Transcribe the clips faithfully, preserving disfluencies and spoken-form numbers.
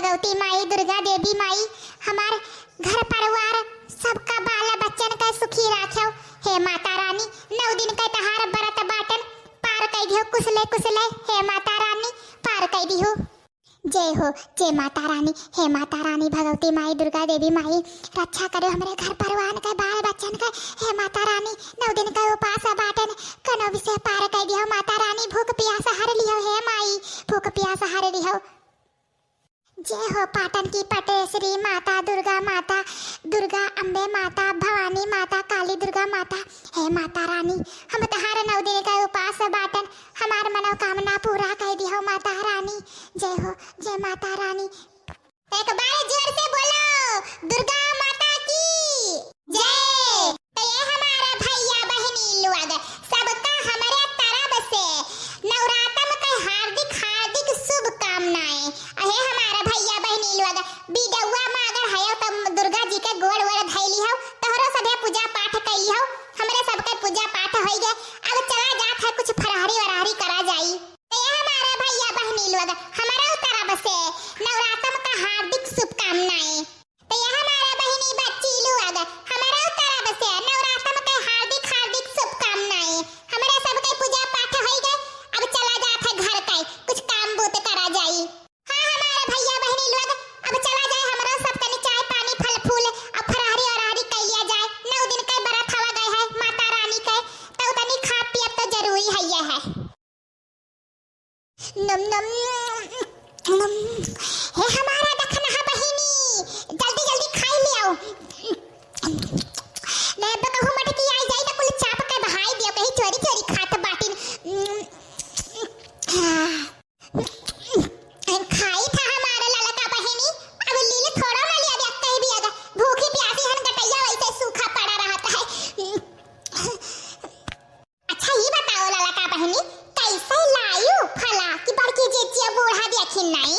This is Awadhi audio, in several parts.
भगवती माई, दुर्गा देवी माई, हमार घर परिवार, सबका बाल बच्चन का सुखी राख्यो। हे माता रानी, नौ दिन का तहार बरत बाटन, पार कइ दिहो कुसले कुसले। हे माता रानी, पार कइ दिहो। जय हो, जय माता रानी। हे माता रानी, भगवती माई, दुर्गा देवी माई, रक्षा करो हमरे घर परिवार का, बाल बच्चन का। हे माता रानी, नौ दिन का उपास बाटन, कनो विषय पार कइ दिहो माता रानी, भूख पियास हर लिहो। हे माई, भूख पियास हर लिहो। जय हो पाटन की पटेश्वरी माता, दुर्गा माता, दुर्गा अम्बे माता, भवानी माता, काली दुर्गा माता। हे माता रानी, हम तहार नौ दिन का उपास बाटन, हमार मनोकामना पूरा कइ दिहो माता रानी। जय हो, जय माता रानी। एक बार जोर से बोलो, दुर्गा माता की जय। तो ये हमारा भैया बहिनी लोग, सबका हमरे तरफ से नवरातम के हार्दिक, हार्दिक शुभकामनाएं। अहे हमारा भैया बहिनी लोग, बीडौआ में अगर हयो तो दुर्गा जी के गोड़ वोड़ धइली हो, तोहरो सभे पूजा पाठ कइली हो, हमरे सबके पूजा पाठ होइ गए। अब चला जात है कुछ फरहरी वरहरी करा जाई। तो ये हमारा भैया बहिनी लोग, हमरो तरफ से नवरातम का हार्दिक शुभकामनाएं। तो ये हमारा बहिनी बच्ची लोग, हमरो तरफ से नवरातम के हार्दिक, हार्दिक शुभकामनाएं। हमरे सबके पूजा पाठ होइ गए, अब चला जात है घर के, कुछ काम बूत करा जाई। हाँ, हमारा भैया बहिनी लोग, अब चला जाए, हमरो सब तनी चाय पानी, फल फूल, अब फरहरी अरहरी कइ लिया जाए। नौ दिन के बरत हवा गए है माता रानी के, तो तनी खा पियब तो जरूरी है ये है। नम, नम, नम। हे हमारा दखनहा बहिनी, जल्दी, जल्दी खाई ले आओ। नहीं, बकहू मटकी आई जाई, तो कुल चाप के बहाई दियो, कहीं चोरी, चोरी खात बाटिन। खाई था हमारा ललका बहिनी, अब लील थोड़ो ना लिया, देखते ही भी अगर भूखी प्यासी हन गटैया वैसे सूखा पड़ा रहता है। अच्छा, ई बताओ ललका बहिनी, कैसे लायू फला कि बड़की जिज्जिया बूढ़ा देखिन नाई?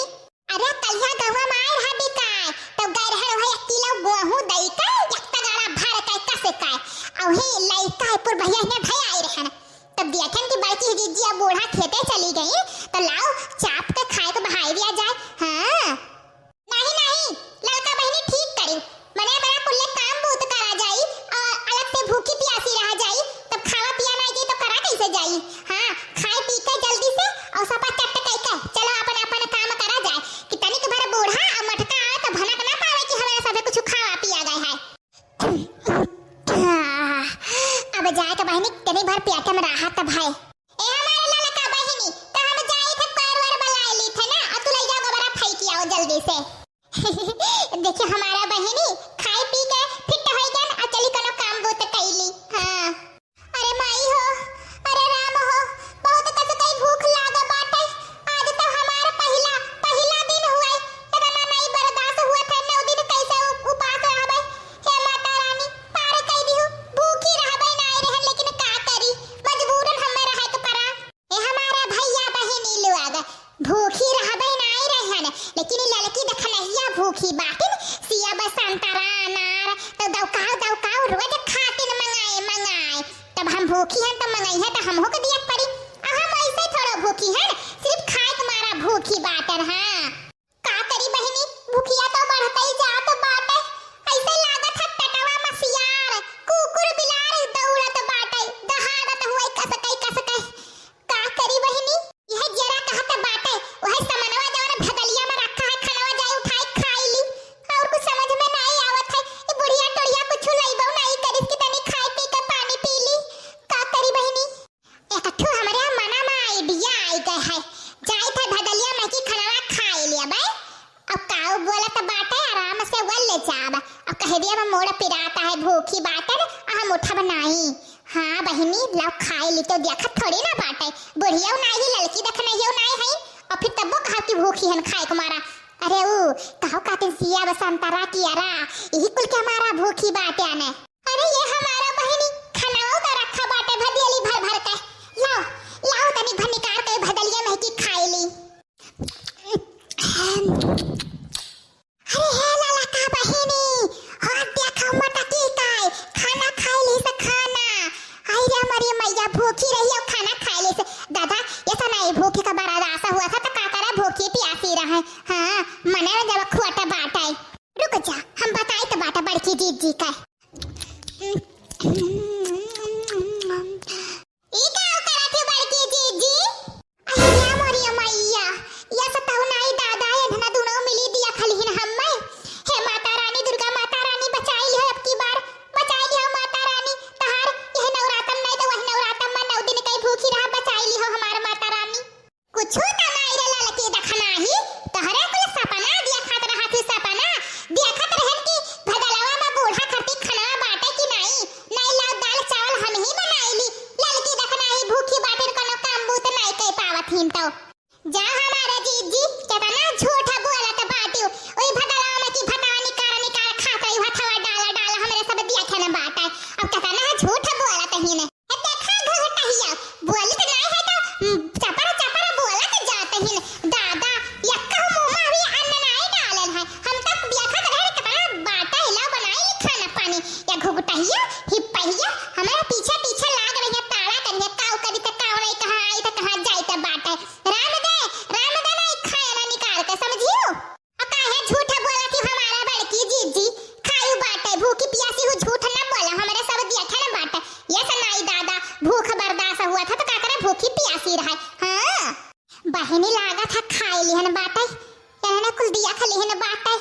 अरे, कलिया गहुआ में आए रहा बिकाए, तब गए रहन वही एक किलो गेहूं दई के, एक तगाड़ा भर के कस के, अउही लइका पुर भैया हियां धै आए रहन। तब देखन कि बड़की जिज्जिया बूढ़ा खेते चली गई, तो लाओ चाप के खाए के बहाई दिया जाए। हाँ। नाही, नाही, ललका बहिनी ठीक करी। मने बड़ा कुल्ले काम बूत करा जाई, और अलग से भूखी प्यासी रहा जाई, तब खावा पिया नाही जाई तो करा कैसे जाई? हाँ, खाए पी के जल्दी से और सपा चट कई के चलो अपन अपन काम करा जाए, कि तनिक भर बूढ़ा और मटका आवे तो भनक ना पावे कि हमारे सभे कुछ खावा पिया गए है। अब जाए तो बहिनी तनी भर पिया के हम राहत भाई। ए हमारे ललका बहिनी, तो हम जाई थे, कार वार बुलाए ली थे ना, और तू ले जाओ गोबरा फेंक आओ जल्दी से। देखियो हमारा बहिनी, खाई पी के फिट होई गन, और चली कोनो काम बूत कैली। हाँ। अरे माई हो, अरे राम हो, बहुत कस कई भूख लागा बाटे। आज तो हमार पहिला, पहिला दिन हुए, इतना नहीं बर्दाश्त हुआ था, नौ दिन कैसे उ-, उपास रहबे। हे माता रानी, पार कई दिहु, भूखी रहबे ना आए रहन, लेकिन का करी, मजबूरन हमें रहे के पड़ा। ए हमारा भैया बहिनी लोग, भूखी रहबे नाई रहन, लेकिन ई ललकी दखनहिया भूखी बाटिन, सिया बसंतरा अनार, तो दौकाव दौकाव रोज खातिन मंगाए मंगाए। तब हम भूखी हन तो मंगाई है तो हमहू के दिया पड़ी। आ हम ऐसे थोड़ो भूखी हन, सिर्फ खाए के मारा भूखी बाटन। हाँ। का करी बहिनी, भुखिया तो बढ़तई जात बाटे। ऐसे लागत है पेटवा में सियार, कुकुर बिलार दौड़त बाटे, दहाड़त हुए कसकई कसकई। का करी बहिनी, यह जरा कहत बाटे, वह समनवा जवन भदलिया में रखा है, खनवा जाए उठाए खाई ली। और कुछ समझ में नहीं आवत है, ये बुढ़िया टुढ़िया कुछ लइबो नहीं करिस कि तनी खाए पी के पानी पी ली। का करी बहिनी? एक ठो हमरे मना में idea आई गए है, जाई थे भदलिया में की खनवा खाई लिया बे। अब काऊ बोलत बाटे, आराम से वो ले जाब। अब कह दिया, "मैं मोड़ पिराता है, भूखी बाटन, आ हम उठब नाई।" हाँ बहिनी, लाओ खाई ली तो देखत थोड़ी ना बाटे, बुढ़िया नाई, ललकी दखनहियो नाई है, और फिर तब्बो कहा कि भूखी हन खाए के मारा। अरे ऊ, कहो कातिन सिया बसंतरा की अरा, यही कुल के हमारा भूखी बाटे आने। अरे ये हमारा बहिनी, खनाओ तो रखा बाटे भदियली भर भर के। लाओ, लाओ तनी भर निकाल के भदलिया में की खाई ली। अरे हे ललका बहिनी, हाथ देखा मटकी काय, खाना खाई ली से खाना। आई रे हमारी मैया, भूखी रही और खाना खाई ली से। दादा, ये तो नहीं भूखी का बड़ा रासा हुआ था, तो का करे भूखी प्यासी रहे। हाँ, मने जब खोटा बाटे। रुक जा, हम बताई त बाटे बड़की जीजी का। ई का करत हो बड़की जीजी? अहिया मोरी मैया, या सतहु नाई दादा, ये धना दुनो मिली दिया खलिहिन हम्मे। हे माता रानी, दुर्गा माता रानी, बचाई लिहो अब की बार, बचाई लिहो माता रानी, तहार यही नवरातम नाई तो वही नवरातम में नौ दिन कई भूखी रहा, बचाई लिहो हमार माता रानी। कुछु त नाई रे ललकी दखनाही, तोहरे कुल सपना देखत रहत ही सपना, देखत रहन कि भदलवा में बूढ़ा खरती खनवा बाटे कि नाई, नाई लाओ दाल चावल हम ही बनाई ली, ललकी दखनाही भूखी बाटिन कोनो काम बूत नाई कई पावत हिन तो। जा हमारे जीजी, केतना झूठ बोलत बाटिउ, ओई भदलवा में कि भतवा निकार निकार खात रही हथवा डाला डाला हमरे सब देखन बाटे, अब केतना झूठ बोलत हिन। ए, देखा घुघुटहिया, बोलत नाई है तो, उम, चपर चपर बोलत जात हिन। दादा, यक्का मुँह में अभी अन्न नाई डालन है। हम तो देखत रहे कितना बाटा हिला बनाई ली खाना पानी। या घुघुटहिया, हिप्पहिया, हमरा पीछे पीछे लाग रही है, ताड़ा करिए, काऊ करी त काऊ नाई, कहाँ आई त कहाँ जाई त बाटे। राम दे, राम दे नाई खाया ना निकाल के, समझियो? आ काहे झूठ बोलत ही हमारा बड़की जीजी? खायू बाटे, भूखी पियासी हूँ, झूठ न बोला, हमरे सब दिया था न बाटे। ये सनाई दादा, भूख बर्दाश्त हुआ था तो का करे भूखी पियासी रहे। हाँ, बहिनी लागत है खाई लिहन बाटे, एहने कुल दिया खा लिहन बाटे।